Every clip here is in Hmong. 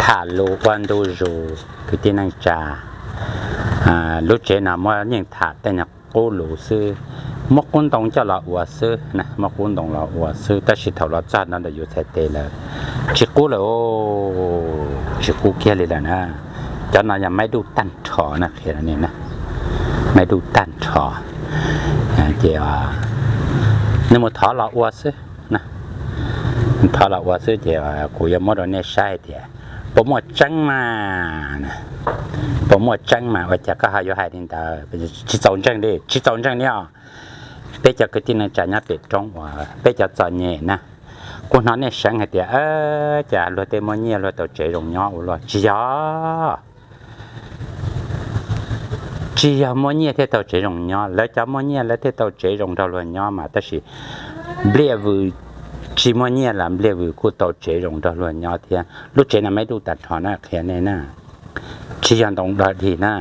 Tham lus ua ntu zus kwv tij neej tsa, lub tsev no muab yeej tham tej nyuag qub lus xwb, muab qub ntoo coj los ua xwb, muab qub ntoo los ua xwb, tab sis thaum los txog no ntawm yus txhais tes lawm tsis qub lawm, tsis qub kiag li lawm na. Cov no yog maib duj tag nrho na, qhia ne, maib duj tag nrho. Ces nej mus thov los ua xwb, thov los ua xwb ces kuv yuav muab rau nej saib tias puas muaj tseeb mas, puas muaj tseeb mas. Ua cas koj ho yuav hais li ntawd? Tsis txaus ntseeg li, tsis txaus ntseeg li os. Peb cov kwv tij neej tsa nyob pem roob uas peb cov txom nyem na, kuv hnov nej seev hais tias cas luag tej muaj nyiaj luag tau tsev zoo nyob ua luaj. Tsis yog, tsis yog muaj nyiaj thiaj tau tsev zoo nyob, lawv cov muaj nyiaj lawv thiaj tau tsev zoo nrog luag nyob mas, tab sis Npliaj Vwm tsis muaj nyiaj los Npliaj Vwm kuj tau tsev zoo nrog luag nyob thiab. Lub tsev no maib duj tag nrho na, qhia nej na, tsis yog ntoo dog dig na.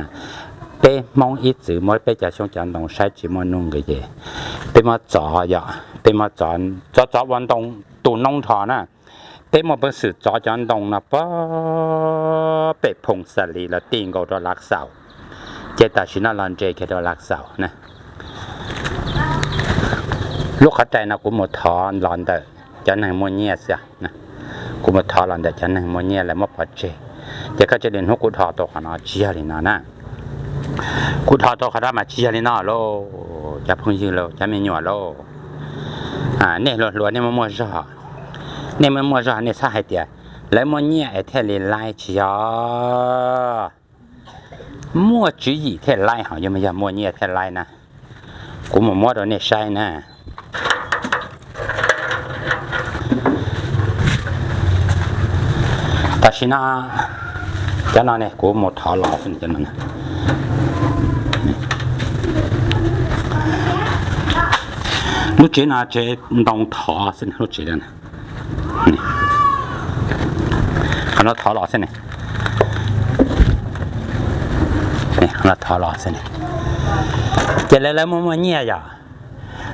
Peb Hmoob ib txwm muab peb cov xyoob cov ntoo saib tsis muaj nuj nqis ces peb muab txov, yog peb muab txov, txov ua ntoo tus noob nrho na. Peb muaj peev xwm txov cov ntoo no pem Phoos Xa Lis los ti nkaus rau Lav Xaus, ces tam sim no los nres kiag rau Lav Xaus na. Lub qhov rais no kuv mus thov los ntawm cov neeg muaj nyiaj xwb, kuv mus thov los ntawm cov neeg muaj nyiaj lawv muab pov tseg. Ces koj cia li hnub kuv dhos tau qhov no tsis yog li no na. Kuv dhos tau qhov no mas tsis yog li no lauj, cov phooj ywg lauj, cov me nyuam lauj. Nej hluas hluas nej muaj muaj zog, nej muaj muaj zog nej txhob hais tias lawv muaj nyiaj es thiaj li laib, tsis yog. Muaj tswv yim thiaj laib, ho yog, yog muaj nyiaj thiaj laib na. Kuv mus muab rau nej saib na. Tam sim no cov no ne kuv mus thov los xwb, cov no. Lub tsev no tsev ntoo thov xwb, lub tsev no. Qhov no thov los xwb ne, qhov no thov los xwb ne. Ces lawv, lawv muaj muaj nyiaj yom,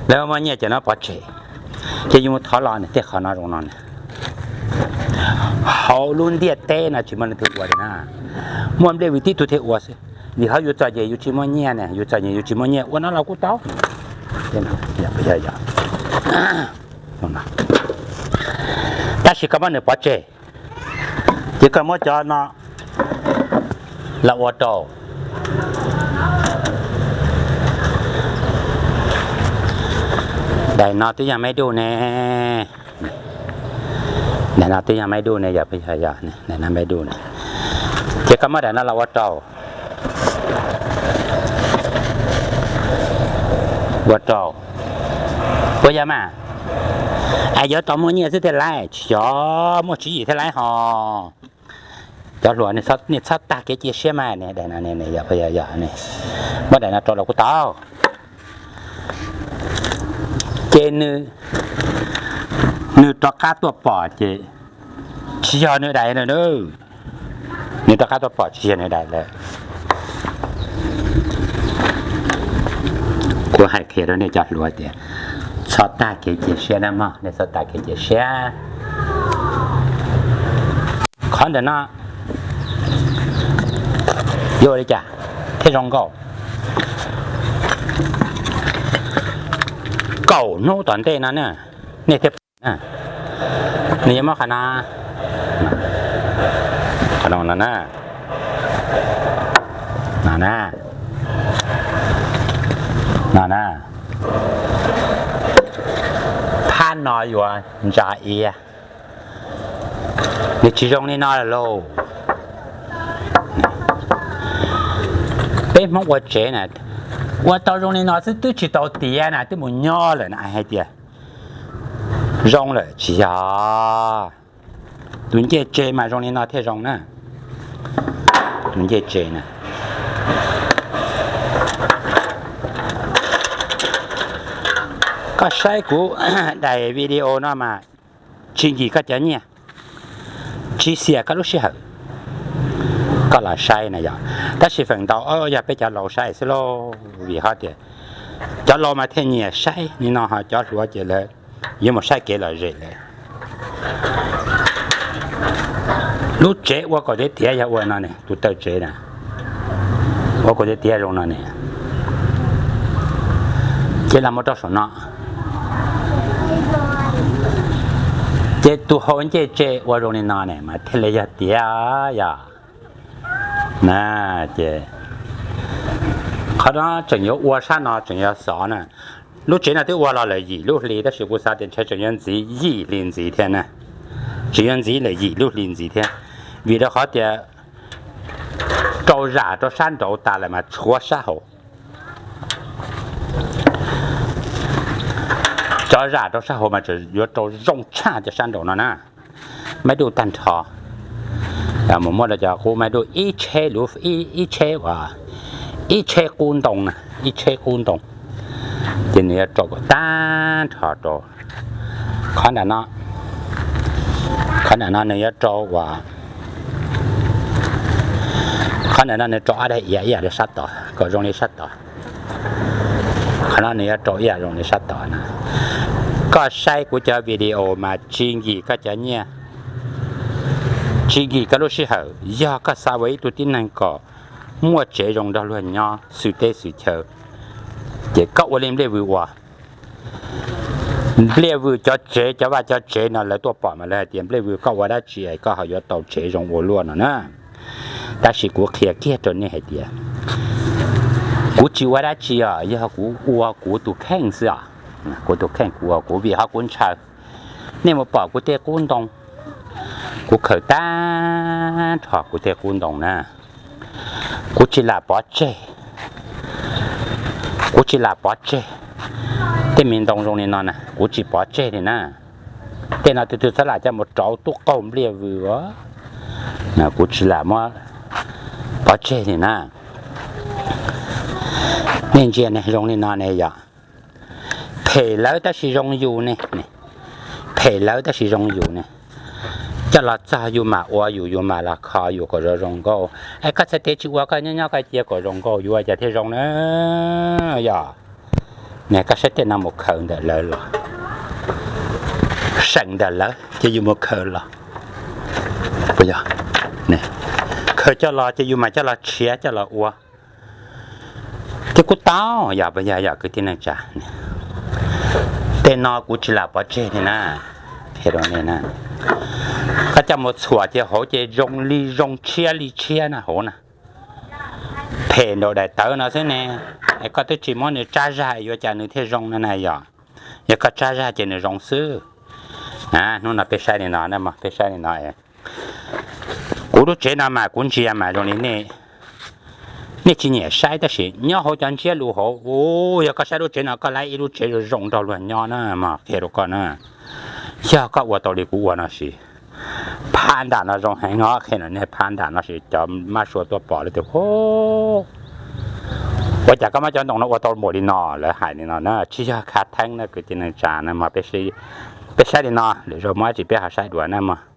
lawv muaj muaj nyiaj ces lawv pov tseg, ces yus mus thov los ne, tej qhov no zoo no ne. Hauv lub ntiaj teb no tsis muaj leej twg ua li na, muaj Npliaj Vwm tib tug thiaj ua xwb, vim hauv yus txom nyem yus tsis muaj nyiaj ne, yus txom nyem yus tsis muaj nyiaj ua no los kuj tau. Tab sis koj muab nws pov tseg, ces koj muab cov no los ua rau. Daim no twb yog maib duj ne, daim no twb yog maib duj ne, yog, yog, daim no maib duj ne, ces koj muab daim no los ua rau, ua rau. Puas yog mas? Es yuav tau muaj nyiaj xwb thiaj laib, tsis yog, muaj tswv yim thiaj laib ho. Cov hluas, nej txhob tag kev cia siab mas ne, daim no ne, yog, yog, yog ne, muab daim no rau los kuj tau. Ces nws, nws rov qab tuaj pom ces tsis yog nws daim lawm, nws rov qab tuaj pom tsis yog nws daim lawm. Kuv hais qhia rau nej cov hluas tias txhob tag kev cia siab na mog, nej txhob tag kev cia siab. Qhov ntawm no yuav ua li cas thiaj zoo nkauj? Kaum hnub tom ntej no na, nej thiaj pom na. Nws yuav muab qhov no, qhov no na, no na, no na, phab no yuav ntsa ia. Nws tsis zoo li no lawm lauj. Peb Hmoob ua tsev na, ua tau zoo li no xwb twb tsis tau tiav na, twb mus nyob lawm na hais tias zoo lawm, tsis yog. Tus ncej tseg mas zoo li no thiaj zoo na. Tus ncej tseg na. Koj saib kuv daim video no mas tsis nkim koj cov nyiaj, tsis xiam koj lub sij hawm, koj los saib na yog. Tab sis feem ntau yog peb cov laus saib xwb lauj, vim hais tias cov laus mas thiaj nyiam saib li no, ho cov hluas ces lawv yuav mus saib kev lom zem lawm. Lub tsev ua kaum tiav tiav yog ua no ne, tus taw tsev na, ua kaum tiav tiav zoo no ne, ces los mus rau saum no. Ces tus hau ncej tse ua zoo li no ne mas thiaj li yog tiav yog. Na, ces qhov no tseem yuav ua sab no tseem yuav xov na. Lub tsev no twb ua los lawm yim lub hli tab sis kuv xav tias ntshe tseem yuav ntxiv yim hli ntxiv thiab na. Tseem yuav ntxiv lawm yim lub hli ntxiv thiab, vim rau qhov tias rau zam rau sab nraud tas lawm mas tshuav sab hauv. Rau zam rau sab hauv mas tseem yuav rau zoo tshaj cov sab nraud no na. Maiv duj tag nrho, mus muab rau cov qub maiv duj ib tsheb, ib tsheb uas, ib tsheb qub ntoo na, ib tsheb qub ntoo. Ces nws yuav rau kom tag nrho rau qhov nram no. Qhov nram no nws yuav rau uas, qhov nram no nws rau ob daim iav ib yam li sab tod kom zoo li sab tod. Qhov no nws yuav rau ib yam zoo li sab tod na. Koj saib kuv cov video mas tsis nkim koj cov nyiaj, tsis nkim koj lub sij hawm. Yog koj xav ua ib tug tib neeg kom muaj tsev zoo nrog luag nyob xwm teb xwm chaw, ces koj ua li Npliaj Vwm ua. Npliaj Vwm cov tsev, cov vaj cov tsev no lawv tuaj pom mas lawv hais tias Npliaj Vwm koj ua dab tsi es koj ho yuav tau tsev zoo ua luaj no na. Tab sis kuv qhia kiag rau nej hais tias kuv tsis ua dab tsi os, yog kuv ua kuv tus kheej xwb os. Kuv tus kheej kuv ua kuv vim ho kuv ntshaw. Nej mus pom kuv tej qub ntoo, kuv khaws tag nrho kuv tej qub ntoo na. Kuv tsis lam pov tseg, kuv tsis lam pov tseg. Tej me ntoo zoo li no na kuv tsis pov tseg li na. Tej no tus twg txhob lam coj mus rauv tub qaug Npliaj Vwm os. Kuv tsis lam muab pov tseg li na. Nej ntsia ne, zoo li no ne yog phem lawv tab sis zoo yus ne, phem lawv tab sis zoo yus ne. Coj los txog yus mam ua yus, yus mam los kho yus kom zoo zoo nkauj. Es koj txhais tes tsis ua, koj nyob nyob koj cia kom zoo nkauj, yuav ua cas thiaj zoo na. Yog ne, koj saib tej no mus khaws ntawm lawv los, seem ntawm lawv ces yus mus khaws los. Khaws coj los ces yus mam coj los tshiav coj los ua. Ces kuv tau yog, yog kwv tij neej tsa, tej no kuv tsis lam pov tseg li na. Koj coj mus txhuam ces hauv ces zoo li zoo tshiab li tshiab na hauv na. Phem nraum daim tawv no xwb ne, es koj twb tsis muab nws tsab zag yuav cas nws thiaj zoo no na yog. Yog koj tsab zag ces nws zoo xwb. Hnub no peb saib li no, peb saib li no. Kuv lub tsev no mas kuv ntsia mas zoo li nej tsis nyiam saib tab sis nyob hauv cov ntsiab lus hauv, yog koj saib lub tsev no koj laib ib lub tsev zoo zoo nrog luag nyob na mog, qhia rau koj na. Yog koj ua tau li kuv ua no sis, phab nram no zoo heev os, qhia rau nej, phab nram no sis cov mab sua tuaj pom lawv tias, ua cas koj muab cov ntoo no ua tau npaum li no, lawv hais li no na, tsis yog khav theeb na kwv tij neej tsa na mog. Peb saib li no, lwm zaus muaj dab tsi peb ho saib dua na mog.